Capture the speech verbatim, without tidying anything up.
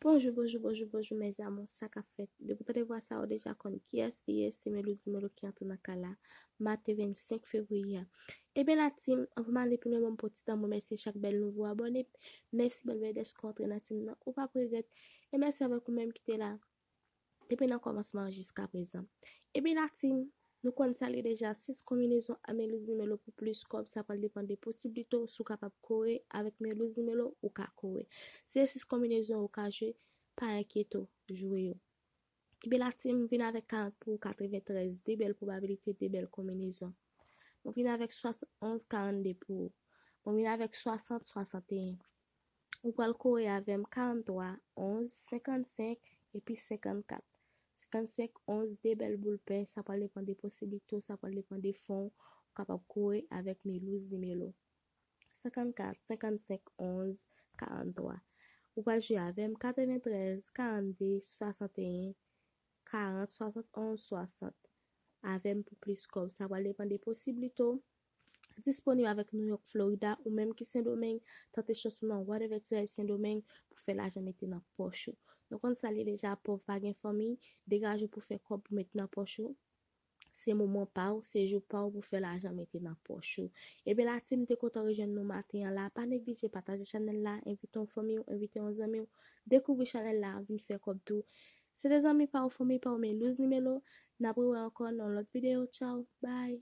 Bonjou, bonjou, bonjou, bonjou, mes amours, sa k ap fèt? Depi w tande vwa sa, ou deja konn kiyès li ye, se Melouz Nimelo ki antre nan kay la, maten vennsenk fevriye a. Ebyen la, team, anvan m ale pi lwen, ban m pran ti tan m remèsye chak bèl nouvo abòne. Mèsi bèl bèl dèske w antre nan team nan, ou p ap regrèt. E mèsi avèk ou menm ki te la depi nan kòmansman an jiska prezan. Ebyen la, team, nou konn sa li deja, sis konbinezon a Melouz Nimelo pou plis kòb, sa pral depann de posiblite w, si w kapab kore avèk Melouz Nimelo, ou ka kore. Se sis konbinezon ou ka jwe, pa enkyete w, jwe yo. Ebyen la, team, m vin avèk karant pou katreventrèz, de bèl pwobabilite, de bèl konbinezon. Mwen vin avèk swasannonz karannde pou ou. Mwen vin avèk swasant swasanteyen. Ou pral kore avè m karantwa, onz, senkannsenk epi senkannkat. Senkannsenk, onz, de bèl boul pè, sa pral depann de posiblite w, sa pral depann de fon w kapab kore avèk Melouz Nimelo. Senkannkat, senkannsenk, onz, karantwa. Ou pral jwe avè m katreventrèz, karannde, swasanteyen, karant, swasannonz, swasant. Avè m pou plis kòb, sa pral depann de posiblite w. Disponib avèk New York, Florida, ou menm ki Sendomeng, tante chans ou nan whatever ti Sendomeng pou fè lajan mete nan pòch ou. Nou konn sa li deja, pòv pa gen fanmi, degaje w pou fè kòb pou mete nan pòch ou. Se moman pa w, se jou pa w pou fè lajan mete nan pòch ou. Ebyen la, team, m te kontan rejwenn nou maten an la. Pa neglije pataje chanèl la, envite yon fanmi w, envite yon zanmi w, dekouvri chanèl la, vin fè kòb tou. Se te zanmi pa w, fanmi pa w, Melouz Nimelo. N ap rewè ankò nan yon lòt videyo. Tchaw, bye.